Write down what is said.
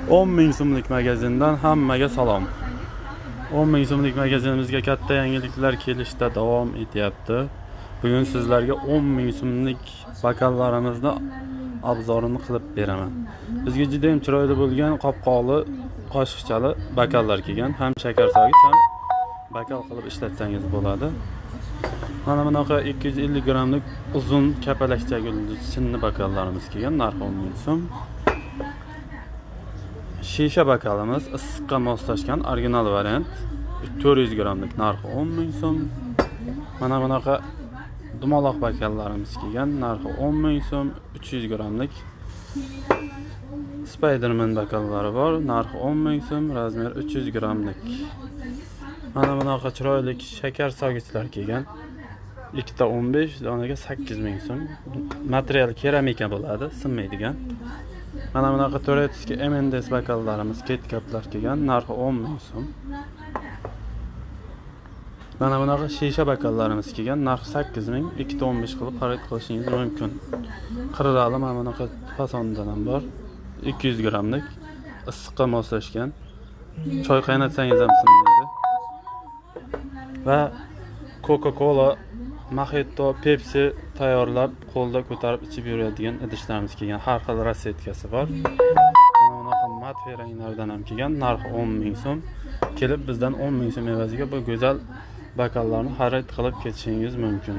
10 ming so'mlik magazindan hammaga salom. 10 ming so'mlik magazinimizga katta yangiliklar kelishda davom etyapti. Bugun sizlarga 10 ming so'mlik bakallarimizni obzorini qilib beraman. Bizga juda ham chiroyli bo'lgan qopqoqli, qoshiqchali bakallar kelgan. Ham shakar solgich, ham bakal qilib ishlatsangiz bo'ladi. Mana bunaqa 250 grammlik uzun kapalakcha gulli chinni bakallarimiz kelgan, narxi 10 ming so'm. Shisha bakalimiz issiqqa moslashgan original variant 400 grammlik, narxi 10 ming so'm. Mana bunaqa dumaloq bakallarimiz kelgan, narxi 10 ming so'm, 300 grammlik. Spiderman bakallari bor, narxi 10 ming so'm, razmer 300 grammlik. Mana bunaqa chiroyli shakar solgichlar kelgan. Ikkita 15 donaga 8 ming so'm. Material keramika bo'ladi, sinmaydigan. Mana bunaqa турецкий M&S bakallarimiz, KitKatlar kelgan, narxi 10 ming so'm. Mana bunaqa shisha bakallarimiz kelgan, narxi 8 ming, ikkita 15 qilib xarid qilishingiz mumkin. Qirrali mana bunaqa fasondan ham bor, 200 grammlik, issiqqa moslashgan. Choy qaynatsangiz ham sinmaydi. Va Coca-Cola, Mojito, Pepsi tayyorlab qo'lda ko'tarib ichib yuradigan idishlarimiz kelgan. Har xil rassetkasi bor. Mana bunaqa matfe ranglardan ham kelgan, narxi 10 ming so'm. Kelib bizdan 10 ming so'm evaziga bu go'zal bakallarni xarid qilib ketishingiz mumkin.